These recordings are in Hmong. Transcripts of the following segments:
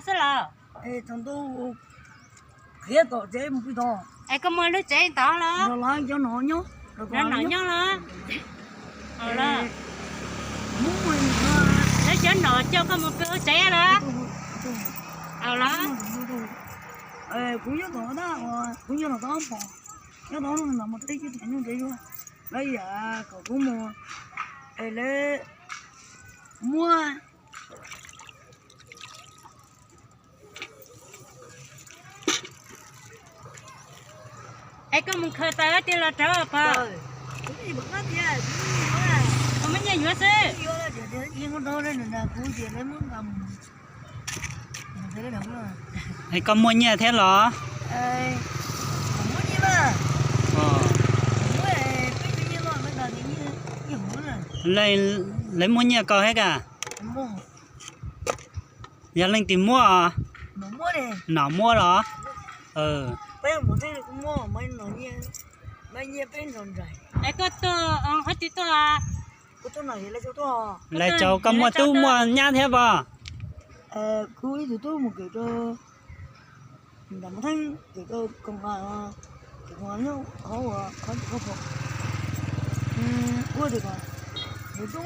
xwb los? Thaum ntawd khiav tom tsev mus pw tod. Es koj muaj lub tsev tod los? Los cov nom nyob, cov nom nyob los? Lawv cov nom coj koj mus pw hauv tsev los? Los? Kuv nyob tom tab, kuv nyob tom tab pom, nyob tom mus teb cib thaum nyob tsev zuag, lawv yam kom kuv mus, es lawv muab Es koj mus khaws taws tiag los rov pog? Muaj nyiaj yuav xwb. Es koj muaj nyiaj thiab los? Lawv muab nyiaj koj thiab ka? Yog leej twg muab? Nom muab los? Es koj tuaj, hov tsis tuaj? Lawv cov koj muaj tub muaj nyab thiab pog? Kuv ib tug tub mus kawm rau nram Muas Theeb, kawm rau koom, kawm nyob hauv qhov, qhov pom, ua tias kom nws tub,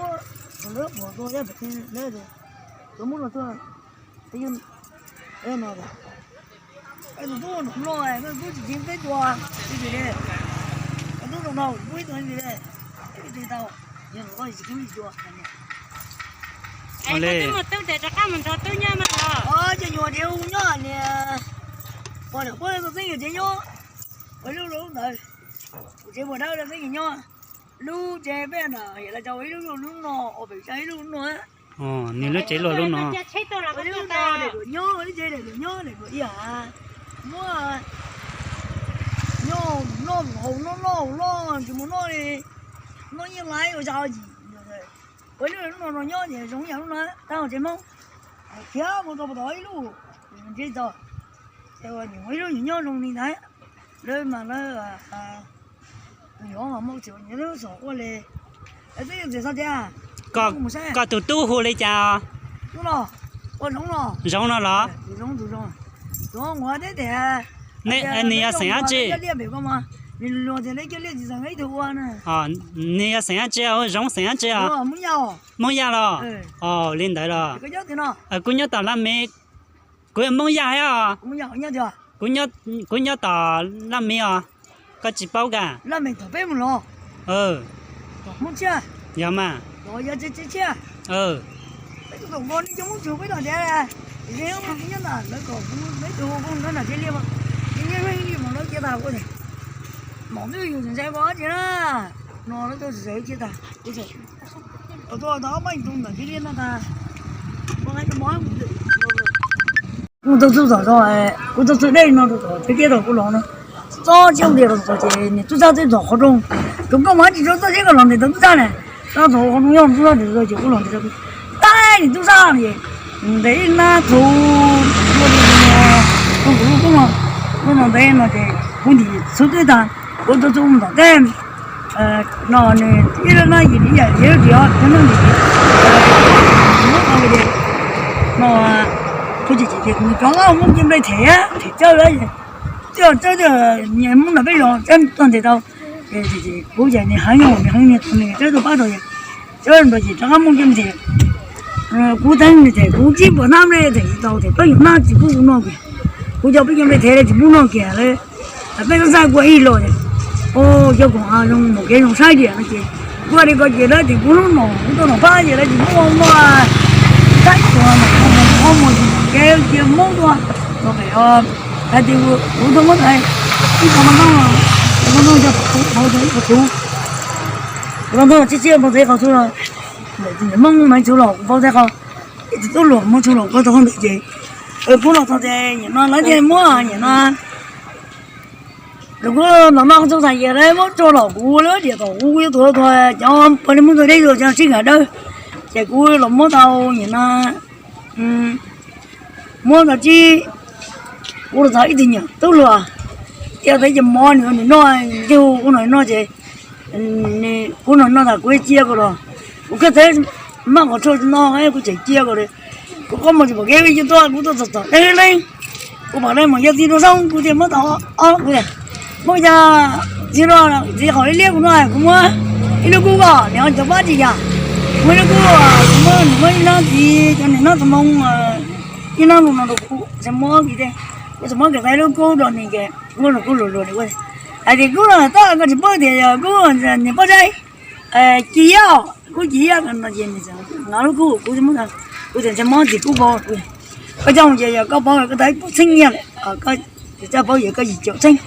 kom lawb pom tau yab pem, lawb tias, koj muab no tuaj, no, tus tub no, koj tub tsis tsis peb tua, tsis li, koj tub no no kuv ib tug li, ib tug tau, yog koj tsis kuv tsis tua. Es koj twb muaj tub ces rov qab mus nrog tub nyob mas los. Cov nyuag tsev hu nyob niag, pog niam puab tau txeeb nyuag tsev nyob, ua lub lub ntawd, kuv tsev puas dawb tau txeeb nyuag nyob, lub tsev peb na yam li cas ua ib lub lub no, ua pem tsa ib lub no. Nws lub tsev luag lub no. Lub no daim duam nyob, lub tsev daim duam nyob, daim duam ib yam, muab nyob noj haus noj noj haus noj tsis mus noj li, noj yeej laiv ua zaj yim. Ua lub no no nyob ces zoo yam lub no, tab hauv tsev Hmoob, khiav mus rau puag tom ib lub, ntsib tau, ua ib lub nyob zoo li ntawd, lawv mas lawv tus yuav mas muaj txiv nyob lub xom ua li, twb yog txiv xav tias, koj tus tub hu li cas? Zoov no los? Nws yog xeem dab tsi? Nws yog xeem dab tsi, Zoov xeem dab tsi os? Hmoob Yaj los? Li ntawd los? Kuv nyob tom Laj Miv, kuv yog Hmoob Yaj thiab os. Kuv nyob tom Laj Miv os, koj tsis paub ka? Yog mas. Kuv tau txug tom, kuv tau txug dej no rau tom teb tiab tau kuv los no, txob tsi ua ntias rau tom ces niam tub sab twb txog qhov rooj, tus koj mas tsis tau txoj teb koj los ntes tau tub sab na, txog qhov rooj yog tub sab ntes tau ces kuv los ntes tau, tab niam tub sab ces ntes ib nab txhuv ua li no, kuv lub koob no, lub no ntev no ces kuv ntim txhuv twb tag, kuv tau txug tom teb no nws ib lub nab yim li yam li lub tias cov nab yim no, kuv ces ces nws cov nab Hmoob Ncej Nplej them, them cawb, twb yog cawb tias nyias Hmoob nram peb zos cawb tuaj ntes tau, kuv ces nws heev, nws heev, nws cawb tuaj pab tau, cawb ntawd ces rov qab Hmoob Ncej Nplej them, kuv teev nws them kuv tsib puas hnab nplej them tsis tau, them peb nyuag hnab tsis pub kuv noj kiag, kuv cov peb nyuag nplej them tsis pub noj kiag lawm. Peb tub sab kuj ib los, cov koom hav zoo mus kev zoo saib tias no ces, kuv li ko ces lawv tias kuv hnub no kuv tuaj noj pab ces lawv tias Hmoob ua noj, saib kuv ua noj kev cia Hmoob tuaj, no pem hais tias kuv tuaj muab ib qho no, kuv no cov hauv tau ib qho txhuv, kuv no txhiab txhiab hauv tau ib qho txhuv no, Hmoob mas txhuv los kuv paub txhiab qhov, ib tug tub hluas muab txhuv los kuv tau qhov ntawd ces, kuv los txog ces nim no lawv thiaj muab nim no Lawv kuj noj noj txog txhais ces lawv muab tso los kuv lub diam tom kuv, kuv yuav tuav tuag cov pog li Hmoob txog deb yuav cov sib nkhav dawb, ces kuv los muab tau nim no, muab tau tsib, kuv los txog ib tug nyuam tub hluas, thiaj tau ib ce mov nws noj, ntsej hu kuv no noj ces, kuv no noj tas kuv cia kom los, kuv koj txawm maj qhov tshuaj no kuv tseem cia kom li, Kuv qhov muag tsis pom kev, kuv tuaj, kuv tuaj txog tom teb leej, kuv pom leej muam yog txiv rau zoo, kuv thiaj muab tau ob, kuv tias, muab cov txiv rau txiv qhov ib liab kuv no, kuv muab ib lub kub kom niam cov pab tsis yam, muab ib lub kub, kuv muab nws muab ib nab txiv cov niam nab tus moo, ib nab lus no rau kuv, txawm muab kiag, kuv txawm muab kiag tau ib lub kub rau nws ces kuv muab nws kub luag luag, hais tias kub no tab koj tsis paub tias yog kub niam poj tsaib, ci iab, kub ci iab no ces nws txawm nqa lub kub kuv, kuv txawm ntshe muab txiv kub pauv, koj coj mus ces yog koj pauv koj tau ib puas txheeb nyiaj lawm, koj coj pauv yog koj yim caum txheeb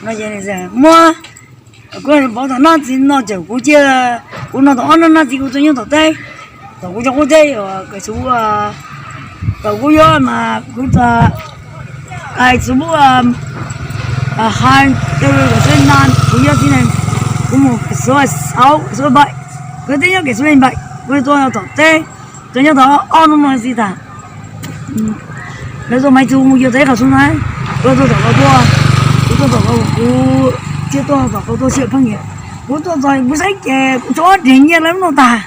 no ces muab, kuv pauv tau nab txiv no ces kuv cia, kuv no tau ob nab nab txiv kuv tuaj nyob tom teb, thaum kuv tso kuv teb, thaum kuv yuav mas kuv, txiv hais, kuv yuav txiv ne, kuv mus xub xauv xub npaim, kuv twb nyob kev xub npaim, kuv tuaj tom teb, tuaj nyob tau ob hnub no xwb tas. Lawv tuaj maiv txug mus yuav tau ib qho xub na, kuv tuaj tom ko tuaj, kuv tuaj tom ko, kuv thiaj tuaj tom ko tuaj xyuas pheej yawm, kuv tuaj txog kuv saib ces kuv tso ob daim nyiaj lawv lub no tag,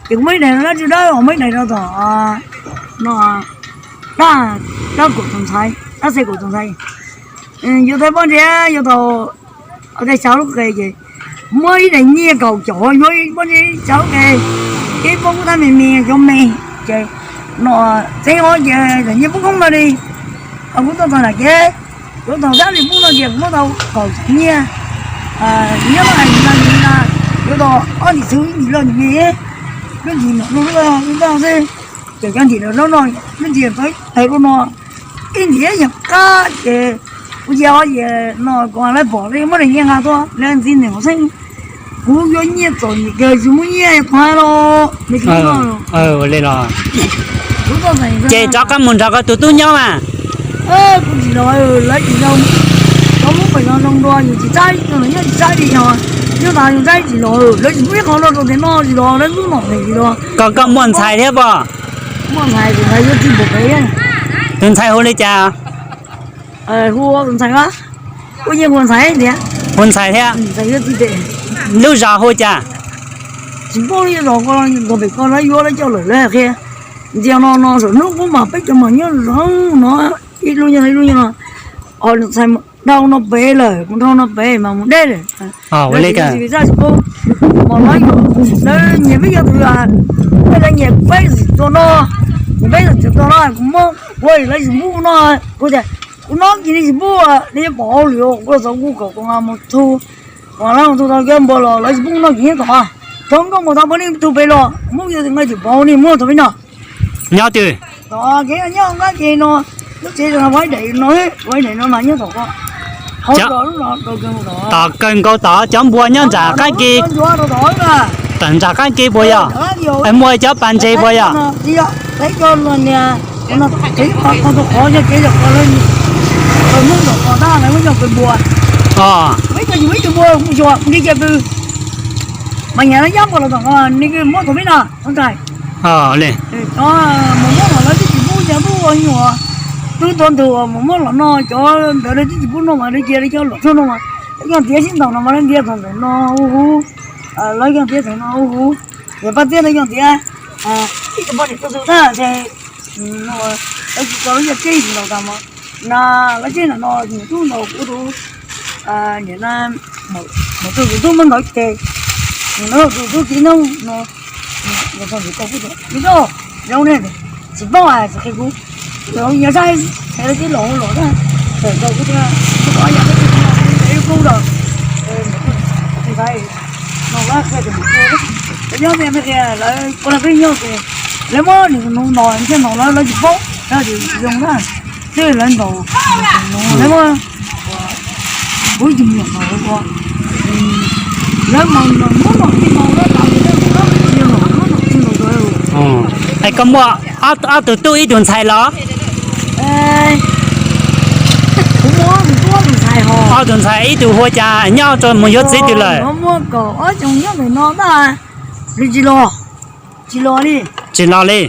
ces kuv muab ib daim rau dab tsw dawb, muab ib daim rau tom no, dab, dab kaum tus ntxhais, dab xeeb kaum tus ntxhais, yuav tau poj ntsev, yuav tau tej xya lub qe ces muab ib daim nyiaj kaum caum yuav poj ntsev xya lub qe, ib pab kub tab me me cov me, ces no txeeb ob ces daim nyiaj poob koob no li. Kuv tuaj txog nram kev, kuv tau dab li pub no ces kuv muab tau kaum caum nyiaj, nyob hais na, yuav tau ob ntim txwv ib ntim loj ntim me, lub ntim no lub loj lub loj xwb, ces cov ntim loj no, lub ntim tau ib tawg lub no, ib ntim yog qab ces kuv cia ob ces no kuv lawv pom lawv muab daim nyiaj nqa tuaj lawv ntxiv nws hauv xeeb, kuv yuav nyiaj txom nyem kawg tsis muaj nyiaj tuag los nws tsis muaj no. Ua li los, ces rov qab mus nrog koj tus tub nyob mas. Kuv tsis los, lawv tsis zoo, cov Hmoob pem no zoo dua yus tsis txaib, nyob tsis txaib li no, nyob tas yus txaib tsis los, lawv tsis muaj ib qho no rau tias no tsis los lawv lub nom tsis los. Koj, koj muaj ntxhais thiab pob? Muaj ntxhais, tus ntxhais yuav txij npaum pem. Tus ntxhais hu li cas? Hu tus ntxhais, kuv yeej hu ntxhais tiag. Hu ntxhais thiab. Ntxhais yuav txij pem. Lub zos hu cas? Tsis paub li, zos ko, zos pem ko lawv yuav lawv coj lawm lawv qhia. Ntxias no no saum hnub qub mas peb cov mas nyob zoo no, ib lub nyob ib lub nyob no. Ntxhais dhau no pem lawm, mus dhau no pem mas mus deb lawm. Lawv tsis paub, mas lawv, lawv nyiam peb cov tus, lawv nyiam peb txim tua no, nyiam peb txim tua no, kuv muab, kuv lawv tsis pub no, kuv tias kuv no kis li tsis pub, li pom hauj lwm kuv txov kuv kom kuv mus tu, kom lawv mus tu tau kev npua los lawv tsis pub no kis nyob tom, thaum nkauj mus tau npua li tu pem los muab nqaij twm pov li muab tau peb no. Nyob twg? Kev nyob qab ke no, lub tsev no ua ib daim no, ua ib daim no mas nyob tom ko. Tom kawg nkaus tod cov npua nyob nram qab ke. Tawm nram qab ke puas yog? Es muaj cov pas ntses puas yog? Mas nyam no yab npua los tom ko, nws muab tom peb no, ntxhais. Mus muab los lawv twb tsis pub, cas pub ua nyuam, twb tau ntug mus muab los no, cov ntawd lawv twb tsis pub noj mas lawv cia lawv cov los txog no mas, lawv cov ntiav sib ntaus no mas lawv ntiav txog ntawm no hu hu, lawv cov ntiav txog no hu hu, yog pab txiab lawv cov ntiav, ib co poj niam tuaj txog na ces lawv tsis tau lawv cov teb tsis ntaus tas mas, na lawv teb ntawm no nws tub ntaus kuv tus, niam na, tus tub muab ntaus ces, nws tus tub kiv noob no, zoo ne, tsis paub hais tsis qhia kuv, yog saib, lawv tib los los na, tawm tau kuv tias, kuv tau yam, kuv los, no lawv qhia tias, nyob tias lawv ua lawv peb nyob ces, lawv muab nws ntaus ntaus thiaj ntaus lawv, lawv tsis paub, lawv tsis zoo na, twb lawv ntaus, lawv muab, kuv tsis ntaus, lawv mas muab ntaus tsis ntaus lawv tas, lawv muab ntaus tsis ntaus. Es koj muaj ob tug tub ib tug ntxhais los? Kuv muaj ob tug tub ob tug ntxhais ho. Ob tug ntxhais ib tug hu ua cas nyob rau mus yuav txiv twg lawm? Muaj kaum ob xyoos nyob ntawm no ntag, nws tsis los, tsis los li. Tsis los li.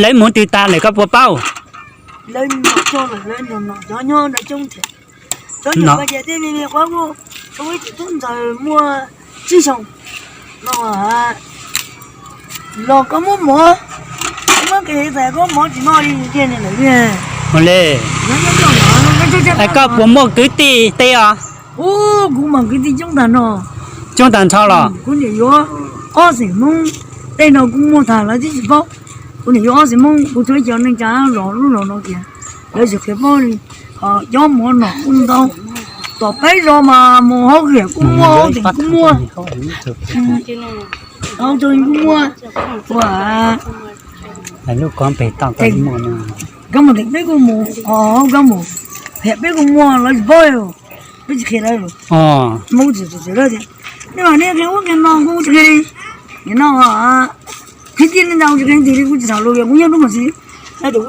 Lawv mus twg tag lawm koj puas paub? Lawv mus txog lawm, lawv nyob nrad coob thiab. Cov nyuam ko ces tej me me qhuav muaj, tub ib tug tub ntxhais muaj tsib xyoos no, los koj muab mov, Muab qe txais koj mov tsis noj li tiag li lawm. Ua li, koj puas muaj kwv tij teb os? Ub, kuv mas kwv tij coob tag no. Coob tag nrho los? Kuv niam yuav ob xeem Hmoob, tej no kuv muaj tag lawv twb tsis paub. Kuv niam yuav ob xeem Hmoob, kuv tshuav ib co neej tsa los lub los no tias lawv tsis qhia paub li. Cov mov no kuj ntau, tom peb zos mas mus hauv Viam kuj muaj, hauv Teem kuj muaj, hauv Tug kuj muaj, ua Kab Mus Teem peb kuj mus, hauv Kab Mus Hiam peb kuj muaj, lawv tsis paub, peb tsis qhia lawv. Mus txim txim lawv tias, nej mas nej qhia ub qhia no kuv tsis qhia li. Nim no kwv tij neej tsa tsis qhia twg li, kuv tsis tham lus, kuv nyob rau mas xwb.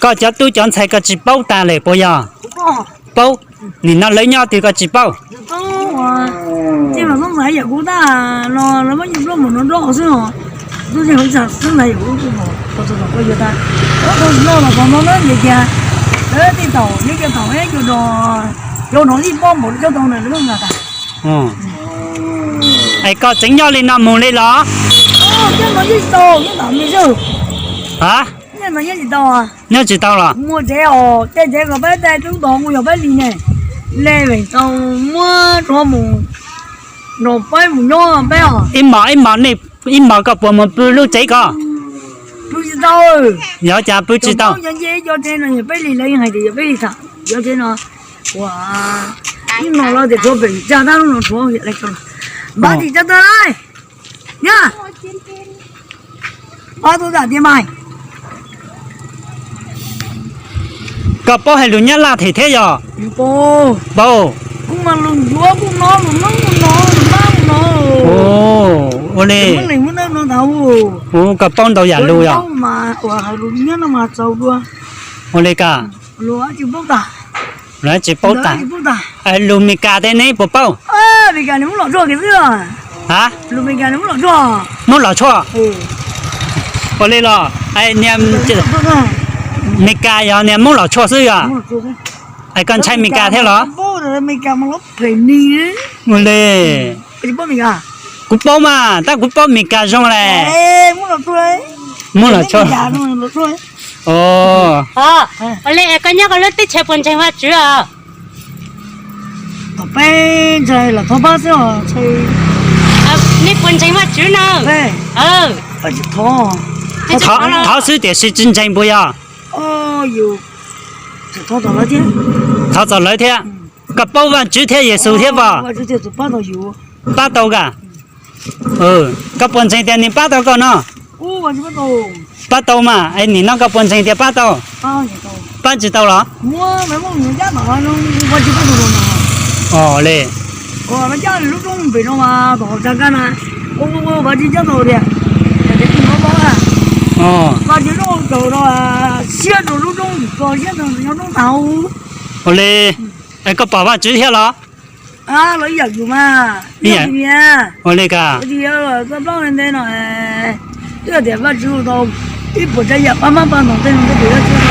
Koj cov tub cov ntxhais koj tsis paub tas lawm puas yog? Paub. Nim no lawv nyob twg koj tsis paub? Tej mas txhob ntxhais yam kuv tag los lawv muab yus nplooj mus no nroj xwb os. Tub tsis hauv txaj txhob ntxhais yam kuv, kuv txog tom koj yuav tag. Ob tug no los qhov no na, nyias tias lawv tej taum, nyias tias taum eb cua no, cua no ib pob npaum li cov tau na lawv nqa tas. Es koj tseem nyob li no mus li los? Nyob no yeej tsis tau, nyob tom me xwb. A, nyob no yeej tsis tau. Nyob tsis tau los? Muaj tsev os, tej tsev kom peb tej tub tod kuj yog peb li ne. Lej veem tau muab rov mus, nrog peb mus nyob peb os. Ib hmos ib hmos, ib hmos koj puas mus pw lub tsev ko? Pw tsis tau. Yog cas pw tsis tau? Cov nce cov tsev no yog peb li, lawv yeej hais tias yog peb li tham cov tsev no. Ua, ib hmos los tias tshuav pem tsag tab lub no tshuav, npaj tim tsag tag lawm. Nyob, pab tau tam tias mas, koj paub hais lus Nyab Laj them thiab yog? Paub. Kuv mas lus Ncuav kuj no, lus Hmoob kuj no, lus Mab kuj no. Ua li, koj paub ntau yam lus yog? Mas ua hais lus Nyab no mas txaus dua. Ua li ka, lus tsis paub tas. Lus tsis paub tas. Lus Meskas tej neb puas paub? Meskas nws muab los tshuaj kiag xwb. Ha? Lus Meskas nws muab los tshuaj. Muab los tshuaj? Ua li los niag Meskas yog niag muab los tshuaj xwb yog? Es koj ntshai Meskas thiab los? Ua li, kuv paub mas, tab kuv paub Meskas zoo le. Muab los tshuaj. Ua li koj nyob koj lub teb chaws puas ntseeg Vajtswv os? Peb ntseeg los thov pab xwb os. Nej puas ntseeg Vajtswv na? Thov xwb tiam sis tsis ntseeg puas yog? Thov txog lawv thiab. Koj paub Vajtswv thiab Yexus thiab pom? Pab tau ka. Koj puas ntseeg tias nws pab tau koj no? Pab tau mas, es nim no koj puas ntseeg tias pab tau? Pab tsis tau los? Ua li, lub roob pem no mas tom tag kab na, ua ua ua Vajtswv coj tau tias, tias tus no pab, Vajtswv lub kaus no siab rau lub roob ko siab rau nyob roob tag. Ua li, es koj pom Vajtswv thiab los? Los ib yam yus mas, ib yam, ua li ka, koj plaub ntej no, twb tias Vajtswv tau ib puas tsav yam pab mab pab ntxoog tej no, twb tias Vajtswv,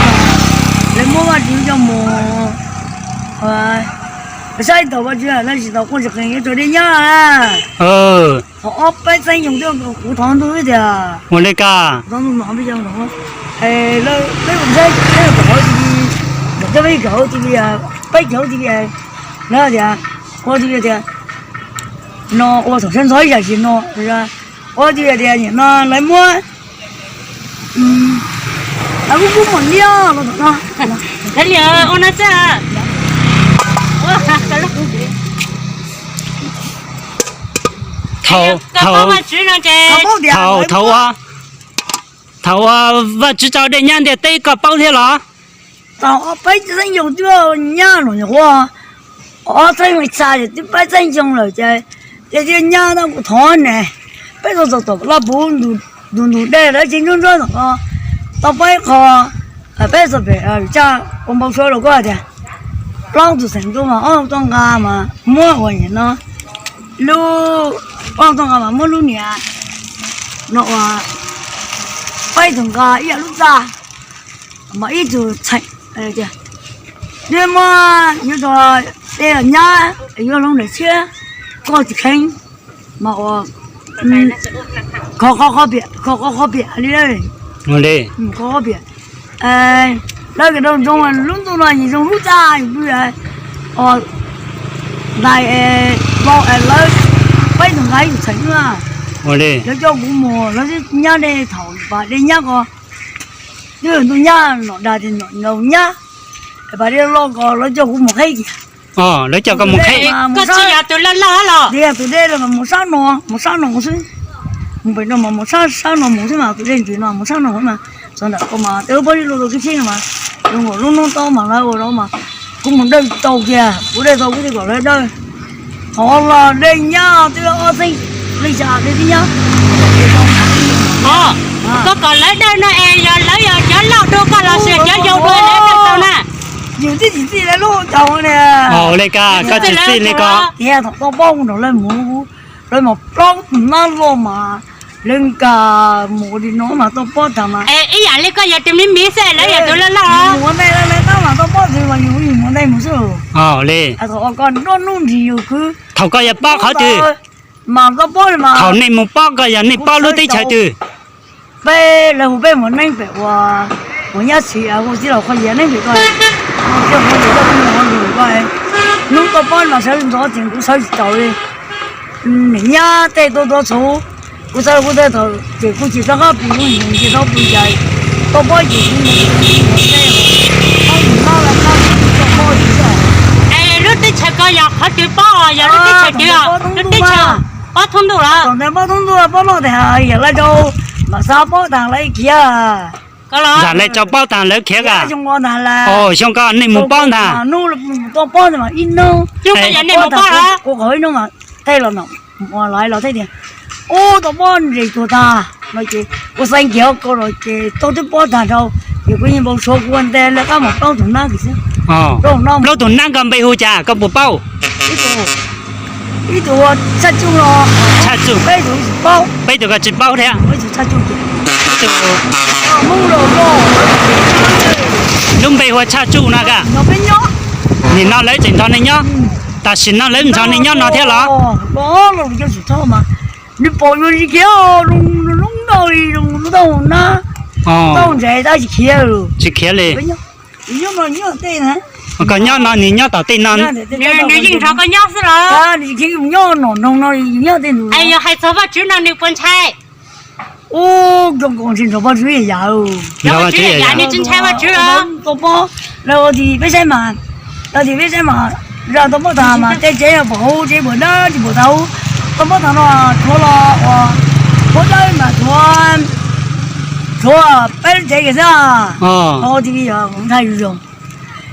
lawv muab Vajtswv coj mus saib tau Vajtswv, lawv tsis tau quaj tsis qees yuav tsum dej nyab. Thaum ob peb txheeb xyoo twb kuv thov ntuj tias, ua li ka, peb ua saib peb ua kom hauv tv, kom coj peb kom hauv tv, peb kom hauv tv, lawv tias, ua tv tias no ua thaum sawv ntxov ib yam sim no, ua tv tias nim no lawv muab, lawv kuj muab liab los thaum no, ua no xwb. Thaum, thaum, thaum, thaum ua, thaum ua Vajtswv tso dej nyab ntiaj teb koj paub thiab los? Tau ob peb txheeb xyoo twb nyab los nyuam qhuav, ob txheeb me txha ces twb peb txheeb xyoo lawm ces, ces thiaj nyab tau kuv thov ne, peb tau txog tom Laj Puv ntu ntu dej lawv tsis ntsuab ntsuab tom ko, tau peb qho, peb txog pem tsaj ua npau suav rau koj tias plaub tug xeem ntuj mas ob tug tuaj nqa mas muab ua nim no lub, ob tug tuaj nqa mas muab lub niam no ua, peb tug nqa ib yam lub txaj, mas ib tug txheem, neb muab yuav tso tej nyab yuav hloov daim tshiab, koj tsis kheev mas ua, Kho qhov qhov piam, kho qhov qhov piam li. Kho qhov piam. Lawv kev rau ntsoov lub ntuj no yim zoo lub txaj yus pw, ntais, lawv peb tus nqa ib tus txheem na. Lawv coj kuv mus, lawv nyab dej thaum pas dej nyab ko, twb ntuj nyab, nom dag tias nom nyab, pas dej loj ko lawv coj kuv mus qheb kiag. Lawv coj koj mus qheb. Koj tsis yog tus loj loj los? Tias tus dej los mus sab no, mus sab no xwb. Mus pem no mas mus sab, sab no mus xwb mas tus dej ntws no mus sab no mas. Txog ntawm ko mas tej lub pob zeb luaj dua kiag thiab no mas, zoo nkaus lub hnub tob mas lawv ua rau mas kuv mus dawj tau kiag, kuv dawj tau kuv thiaj kom lawv dawj. Qhov los dej nyab twb ob txheeb li xya dej twb nyab. Koj kom lawv dawj no es yog lawv yog cov laus dua koj los sis cov yau dua lawv dawj tau na? Yus twb tsis txij lawv lub caug ne. Ua li koj tsis txij li ko. Tias thaum toj pob kuv nrog lawv mus, lawv mas plaub tus nab loj mas lawv nkag mus li no mas toj pob tag mas. Ib yam li koj yog tus me me xwb lawv yog tus loj loj. Mus ua ntej lawv tab mas toj pob twg mas yus yus mus ua ntej mus xwb. Thaum koj nruab hnub nrig yus khwv, thaum koj yuav paub qhov twg? Mas toj pob mas thaum nej mus paub koj yog nej paub lub teb chaws twg? Peb lawv hu peb mus neeb pem ua, ua nyab txhis hu txij los qhov yias neeb pem ko, hu txij qhov yias ko, hnub toj pob mas sawv ntxov tseem kuv sawv tsis taus li. Niam nyab tej tuaj tuaj txhuv, kuv txhawj kuv txhawj thaum ces kuv tsis rov qab pw lub hneev ces tau pw ncaim toj pob ces kuv mus ua ntej, ob tus nab lawv nab toj pob tsis txawj. Es lub teb chaws ko yog qhov twg pob, yog lub teb chaws twg, lub teb chaws pob thoob ntuj los? Thaum ntawd pob thoob ntuj pob loj tiag, yog lawv rau mam xav pob tag lawv khiav. Zam lawv rau pob tag lawv khiav ka? Xyoo ko nej mus pob ntag. Hnub toj pob ntag mas ib hnub, hnub ko yog nej mus pob los? Kuv qhov ib hnub mas tej los no, ua laiv los thiaj tias, ub, toj pob nres tuag tag no ces kuv xeev kiag ko los ces tau twb pob tag rau, ces kuv yeej npau suav kuv ua ntej lawv qab mus plaub tus nab kiag xwb. Plaub tus nab ko npe hu cas koj puas paub? Ib tus ua Tshaj Tsuj no, Tshaj Tsuj. Peb tus tsis paub, peb tus ko tsis paub thiab. Tshaj Tsuj, Hmoob Lauj Lauj. Lub npe hu ua Tshaj Tsuj no ka? Nim no lawv tseem nrog nej nyob, tam sim no lawv nrog nej nyob no thiab los? Nws pom yuav tsis khiav, zoo zoo nrau li zoo lub taub hau na, taub hau ntses tab tsis khiav. Tsis khiav li. Koj nyob no nws nyob tom tej no. Nws yeej nrog koj nyob xwb los? Nws khiav nyob no nrog no, nyob tej no. Yog hais txog Vajtswv no nws puas ntshai? Ub, nrog Vajtswv yam, nrog Vajtswv yam nws tsis ntshai Vajtswv los? Tau pob, lawv ua tim peb saib mas, lawv tim peb saib mas, zaj tau pob tag mas tej tsev pom hauv tsev puas dawb tsis pom tau. Tau pob tag no tshuav los ua, tshuav dawb mas tshuav, tshuav peb lub tsev kiag xwb. Ua tim yog ntshai zoo.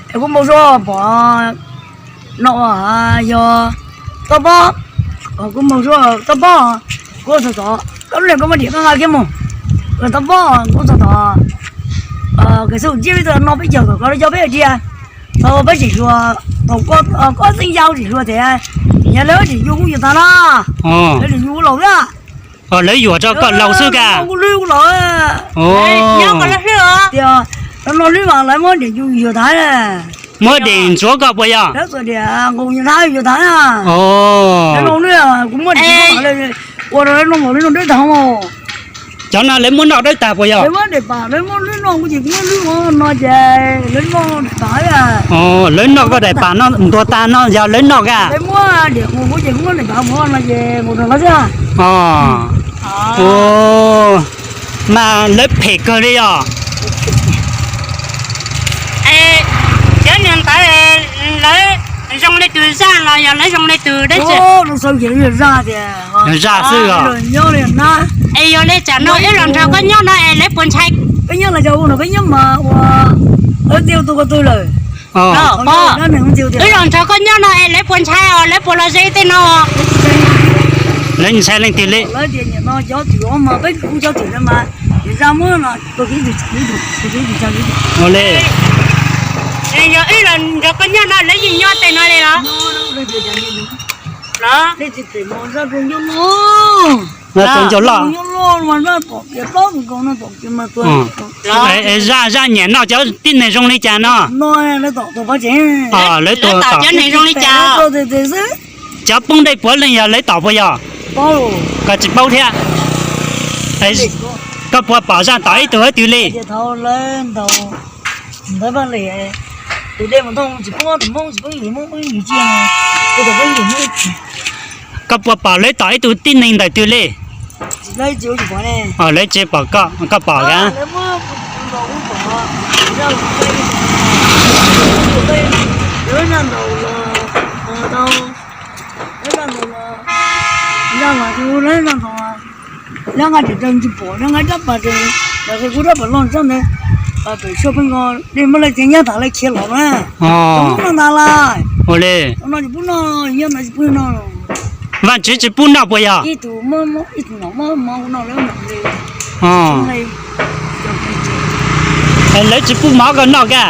Es kuv npau suav pom no yog tau pob, kuv npau suav tau pob, kuv txog tod koj lub niag koj muab diam koj nqa kiag mus. Tau pob kuv txog tod, Kev Xwm Tsiab peb tug no peb caug tom ko lawv cov peb hais tias thaum peb tseem hluas, thaum koj txeeb yau tseem hluas tias, yog lawv tseem yuav kuv yuav tag na, lawv tseem yuav kuv laus thiab. Lawv yuam rau koj laus xwb ka? Kuv hlwb kuv laus. Tias lawv noj hlwb mas lawv muab diam yus yuav tag. Muab diam ntxuav koj puas yog? Lawv txuas diam nqus yus tag yuav tag. Lawv noj hlwb, kuv muab diam ua rau lawv noj nqus hlwb noj dawb tag. Cov no lawv muab noj dawb tag puas yog? Lawv muab diam pam lawv muab hlwb noj kuv ces kuv muab hlwb ua no ces lawv noj diam pam. Lawv noj koj daim pam no ntuag tag no yog lawv noj ka? Lawv muab diam nqus kuv ces kuv muab diam pam ua no ces nqus rau lawv xwb. Mas lawv phem kawg li os. Cov niag ntawd lawv zoo li tus zaj los yog lawv zoo li tus dab tsi? Zaj xwb os. Es yog li tsam no wb los nrog koj nyob no es lawv puas ntshai? Peb nyob los yog ua no peb nyob mas ua, lawv twb ua tus ko twg lawm. Wb los nrog koj nyob no es lawv puas ntshai os, lawv puas los ze tej no? Lawv ntshai leej twg li? Lawv tias nim no cov twm mas peb kuv cov twm no mas, tus zaj muab no tus ib tus ib tus ib tus ib tus. Ua li. Yog wb los nrog koj nyob no lawv yeej nyob tej no li los? Los? Zaj txaus ncauj loj. Zaj, zaj nyiam noj cov tib neeg zoo li cas no? Lawv tom cov neeg zoo li cas? Cov poob dej puav leej yog lawv tom puas yog? Koj tsis paub thiab. Koj puas pom zaj tom ib tug hab twg li? Koj puas pom lawv tom ib tug tib neeg ntawm twg li? Lawv tsis pom koj, koj pom thiab? Lawv nqa tsis tau tsis pom, lawv nqa rab pas, lawv kuj rab pas loj txog ntawd, pas pem suab pheej nko, dej muab lawv txiav nyab tas lawv khiav los na. Ua li, Vaajtswv tsis pub noj puas yog? Lawv tsis pub mov koj noj ka?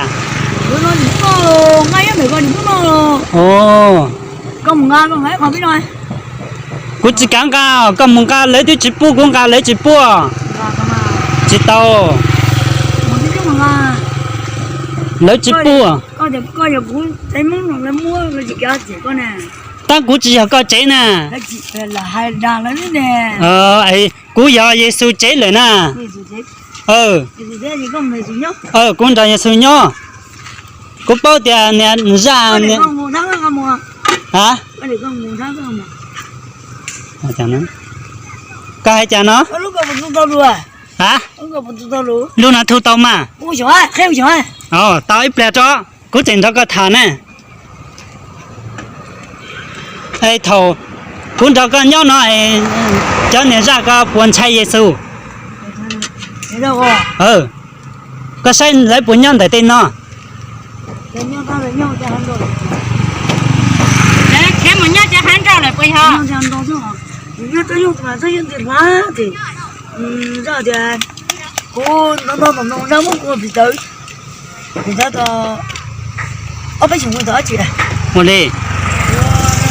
Kuv tsis kav nqa, koj mus nqa, lawv twb tsis pub kuv nqa, lawv tsis pub. Tsis tau. Lawv tsis pub. Tab kuv tsis yog koj tsev na. Kuv yog Yexus tsev lawm na. Kuv nrog Yexus nyob. Kuv paub tias niag zaj, a, koj hais cas no? A, lub no thu tau mas. Tau ib pliag tso, kuv tseem nrog koj tham ne. Thaum kuv nrog koj nyob no, cov niag zaj ko puas ntshai Yexus? Koj saib lawv puas nyob ntawm tej no? Lawv khiav mus nyob cov hav nroj lawm puas yog? Kuv ntog tom no zaj muab kuv pim tawv, pim tawv tau ob peb xyoos mus tau dab tsi. Ua li,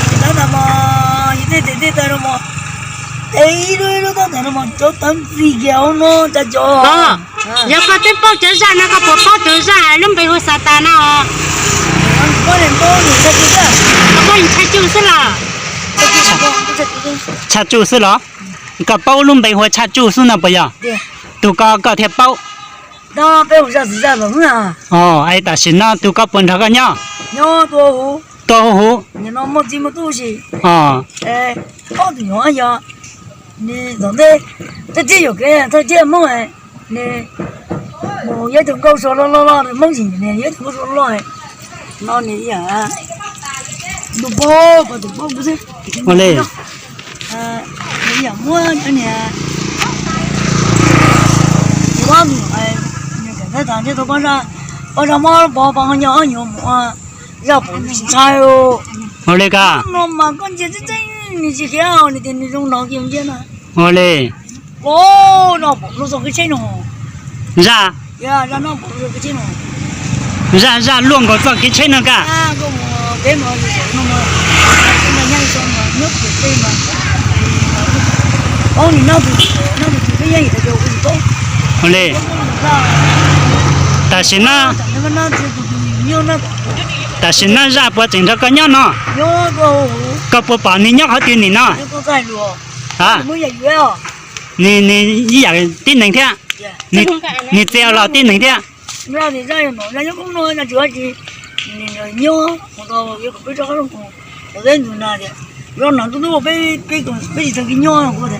pim tawv tas mas yus tej tes tej taw no mas, es ib lub ib lub taub ntawv no mas cov tawv nplig kiag hauv no cas cov. Yog koj twb paub cov zaj no koj puas paub tus zaj lub npe hu Xatas no? Koj ntshai tsuj xwb los? Tshaj tsuj xwb los? Koj paub lub npe hu Tshaj Tsuj xwb no puas yog? Tus ko koj thiaj paub. Es tam sim no tus ko puas nrog koj nyob? Tuaj huv huv. Ua li, poj zog mob pov pov nyo ob nyuag mus ua zaj pom ntshai. Ua li ka. No mas koj ntsia tseeb tseeb nws tsis khiav nws tias nws zoo no kiag ntsia na. Ua li. Pom no pom luaj txoj kev tsheb no. Zaj, zaj luaj nkaus txoj kev tsheb no ka. Ua li, tam sim no, tam sim no zaj puas tseem nrog koj nyob no? Koj puas pom nws nyob qhov twg nim no? A, nws ib yam tib neeg thiab. Nws txiv los tib neeg thiab.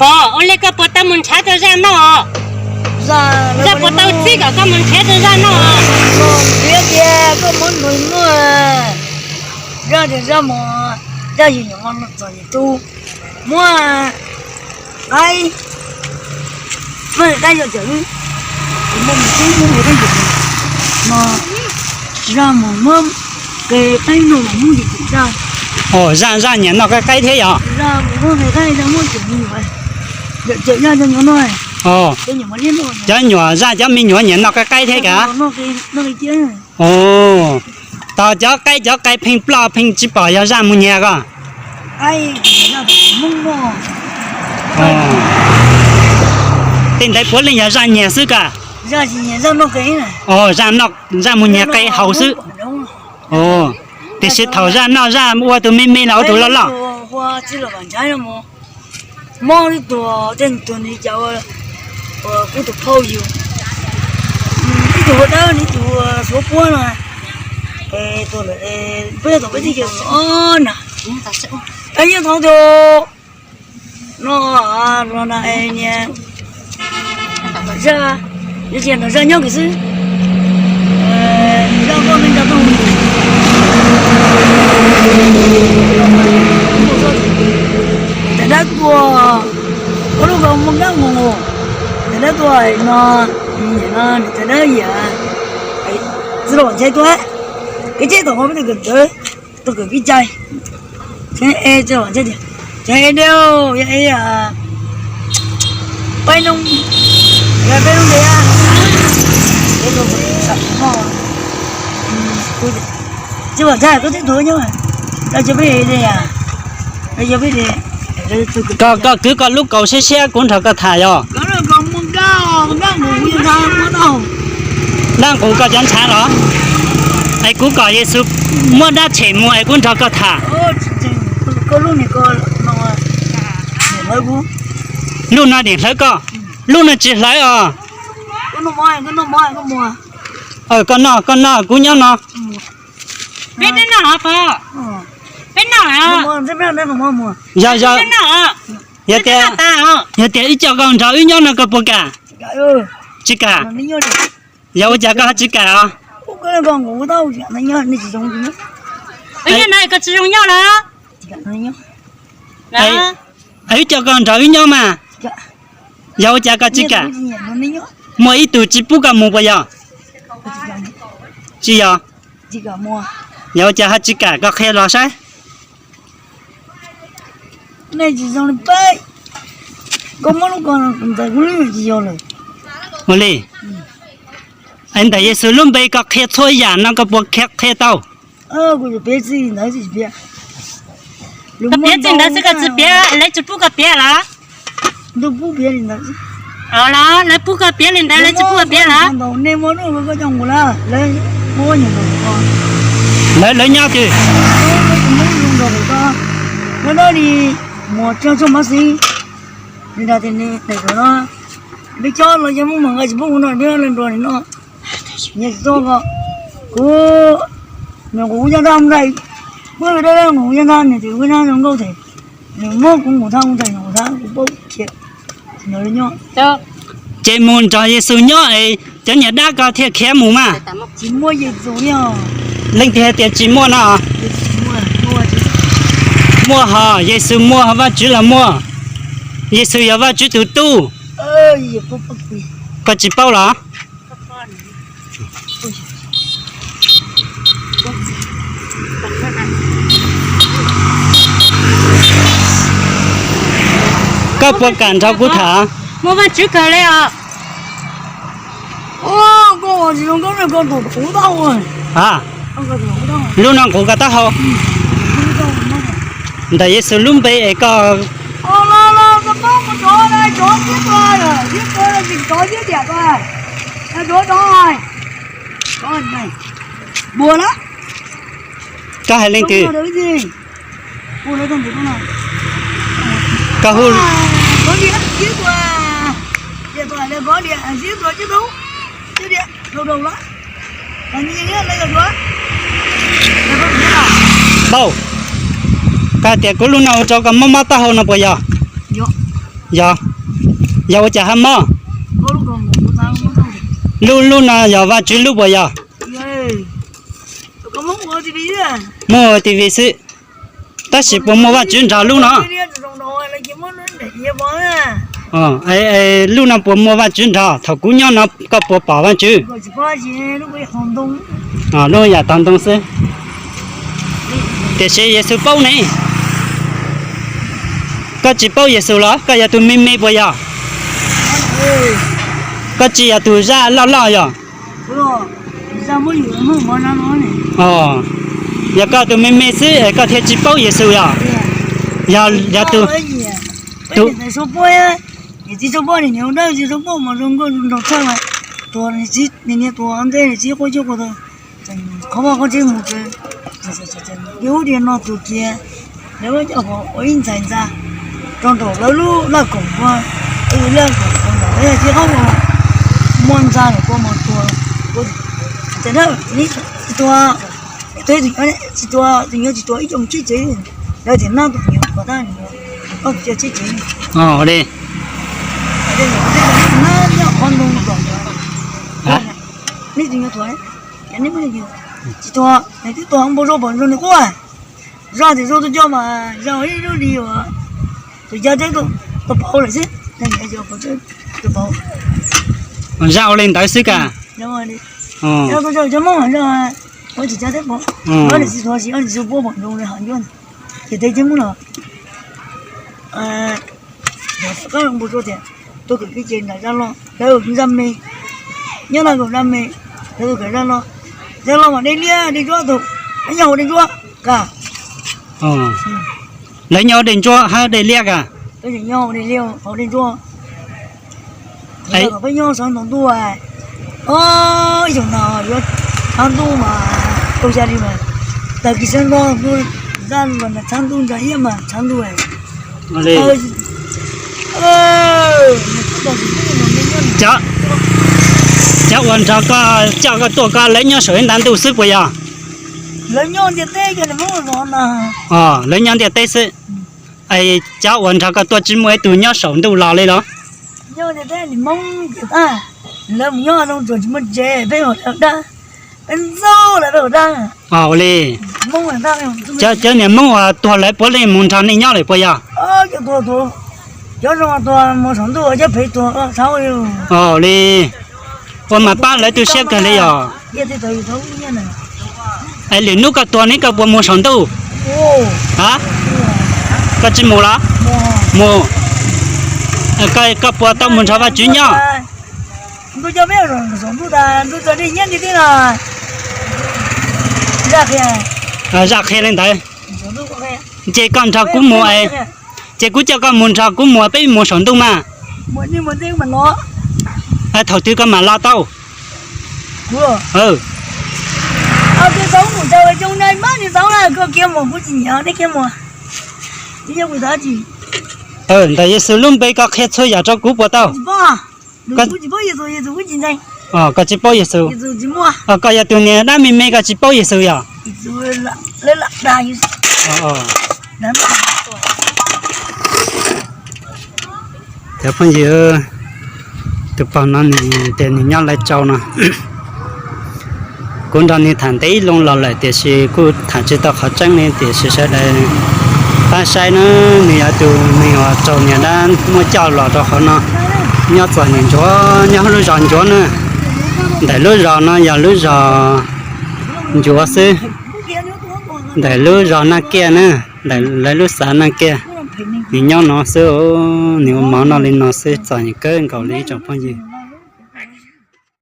Pom, ua li koj puas tau mus nrhav rau zaj noj? Zaj puas tau txib kom koj mus nrhav rau zaj noj? Zaj tias zaj mus, zaj yus nyuam qhuav txom nyem tu, muab qaib, muab qaib yog cawm, muab mus tub muab mus qaib cawm no, zaj mus muab qe qaib no mus muab cawm zaj. Zaj, zaj nyiam noj qaib qaib thiab yog? Cov nyuam zaj cov me nyuam nyiam noj qaib qaib thiab kav. Tos cov qaib cov qe pheej ploj pheej tsis pom yog zaj mus nyiag ko. Tej ntawd puav leej yog zaj nyiag xwb ka. Zaj mus nyiag qe haus xwb. Tiam sis thaum zaj noj zaj ua tus me me los ua tus loj loj. Mob ib tug, tej tus nws cas uas kuj tus phauj yus, ib tug ua dawb nws tus suav puab no, tus lawm, peb tau peb tij kiag na, peb yeej tau tus no, no na, niag zaj, yuav tias nram zaj nyob kiag xwb, zaj koj me nco tau, tais dab tuaj, ua lub ko muaj nqeeb mus, tais dab tuaj no, no tais dab yam, txij los ntshai tuaj, kev tsheb tom qhov peb tug kawm ntawv, tug kawm kev cai, tseem e tseem e deu, yog e, peb noo, yog peb noo de, tsis pom ntshai koj twb tuag nyob, koj cov peb de, koj cov peb de. Koj, koj kwv koj lub kaus siab siab kuv nrog koj tham yog. Dab nqus koj cov ntshav los? Es kuv kom Yexus muab dab tshem mus es kuv nrog koj tham. Lub no nim hlawv koj, lub no tsis hlawv os. Koj noj, koj noj, kuv nyob no. Peb noj, peb noj, yog, yog, yog tias, yog tias wb coj koj nrog wb nyob no koj puas kam? Tsis kam. Yog ua cas koj ho tsis kam os? Koj tsis zoo nyob los? Wb coj koj nrog wb nyob mas, yog ua cas koj tsis kam? Muaj ib tug tsis pub koj mus puas yog? Tsis yog. Yog ua cas ho tsis kam, koj qhia los saib. Ua li, ntawm Yexus lub npe koj qhia txhua yam no koj puas qhia tau? Koj piav txij ntawd xwb koj tsis piav, lawv tsis pub koj piav los? Los lawv pub koj piav li ntawd, lawv tsis pub koj piav los? Lawv, lawv nyob twg? Li muas tso tso mab xwb, li ntawd tias nws daim duab no, peb cov los yog muaj nqa tsis pub kuv noj, peb nrog nws noj. Nyias tsis txog ko, kuv, nws kuv nyob dab nqaij, muab dab nqus nyob dab, nws tus kuv nyob zoo nkauj tes, nws muab kuv nqus thab, kuv tes nqus thab, kuv paub khiav, nws nyob. Ces mus nrog Yexus nyob es cov niam dab ko thiaj khiav mus mas. Tsis muaj Yexus li. Leej twg hais tias tsis muaj no? Muaj hos, Yexus muaj hos, Vajtswv los muaj. Yexus yog Vajtswv tus tub. Koj tsis paub los? Koj puas kam nrog kuv tham? Muaj Vajtswv kawg li os. A, lub no nqus koj taub hau. Ntawm Yexus lub npe es koj. Koj hais leej twg? Koj hu. Paub, koj hais tias kuv lub no ua rau koj mob mob taub hau no puas yog? Yog. Yog ua cas ho mob? Lub, lub no yog Vajtswv lub puas yog? Muaj T V xwb, tab sis puas muaj Vajtswv nrog lub no? Lub no puas muaj Vajtswv nrog? Thaum kuv nyob no koj puas pom Vajtswv? Lub yam tog ntoo xwb. Tiam sis Yexus paub ne. Koj tsis paub Yexus los? Koj yog tus me me puas yog? Koj tsis yog tus zaj loj loj yog? Yog koj tus me me xwb es koj thiaj tsis paub Yexus yog? Yog, yog tus, tus Nraum lawv lub laj koom ua, lub laj koom ua ntawd thiab qab mus muaj ntxa lawm kua mus tua, ua tsis tuag, tsis tuag, tus nyuam tsis tuag ib co mus tsib tsev, lawv tias nab tus nyuam tuag tag, ob tus cia tsib tsev. Li, nab nyob qhov ntoo tom, neb tus nyuam tuag, neb muab tsis tuag, nws twb tuag npau suav pom zoo nws quaj. Zaj tias zoo tuaj coj mas zaj ib lub li uas tus cab teb tuaj pauv lawm xwb, tus pauv. Zaj ua li ntawd xwb ka. Cov Hmoob, ob niam txiv tuag tsis, ob niam txiv puab pom zoo li hais ncuab, ces tej Hmoob no, qab npau suav tias tuaj kwv tij ces nram zaj loj, lawv zaj me, nyob no zaj me, lawv tuaj kwv zaj loj, zaj loj mas dej liab dej ntsuab tus, lawv nyob hauv dej ntsuab, lawv nyob hauv dej ntsuab hab dej liab ka. Nyob hauv dej ntsuab, peb nyob saum ntoo ntuj, ib xyoos no yuav tshav ntuj mas, tau xya li mas, tag kis sawv ntxov, zaj los tshav ntuj ntsa iab mas tshav ntuj. Cov uas nrog koj coj koj tuaj ko lawv nyob saum ib nta ntuj xwb puas yog? Lawv nyob ntiaj teb xwb. Cov uas nrog koj tuaj tsis muaj ib tug nyob saum ntuj los li los? Ua li, cov niag Hmoob uas tuag lawv puav leej mus nrog nej nyob lawm puas yog? Li, ua mas pab lawv tu siab kawg li yog. Es lwm hnub koj tuag ne koj puas mus saum ntuj? A, koj tsis mus los? Mus. Koj puas tau mus nrog Vajtswv nyob? Zaj qhia li ntawd. Ces koj nrog kuv mus, ces kuv coj koj mus nrog kuv mus peb mus saum ntuj mas. Thaum twg koj mam los tau? Ntawm Yexus lub npe koj qhia txhua yam rau kuv puas tau? Koj tsis paub Yexus, koj yog tus niag dab me me koj tsis paub Yexus yog? Cov phooj ywg, tus pog no nws tias nws nyob Lawv Tsau no. Kuv nrog nws tham ntev loo los lawm tiam sis kuj tham tsis tau qhov tseeb li tiam sis sawv daws pab saib na, nws yog tus neeg uas raug niag dab muab coj los rau qhov no, nyob txom nyem ntsuav nyob lub zos ntsuav na. Ntawm lub zos no yog lub zos ntsuav xwb, ntawm lub zos Naj Kiaj na, ntawm lawv lub xav Naj Kiaj. Nws nyob no xwb, nws ua mov noj li no xwb txom nyem kawg nkaus li ib tsoom phooj ywg.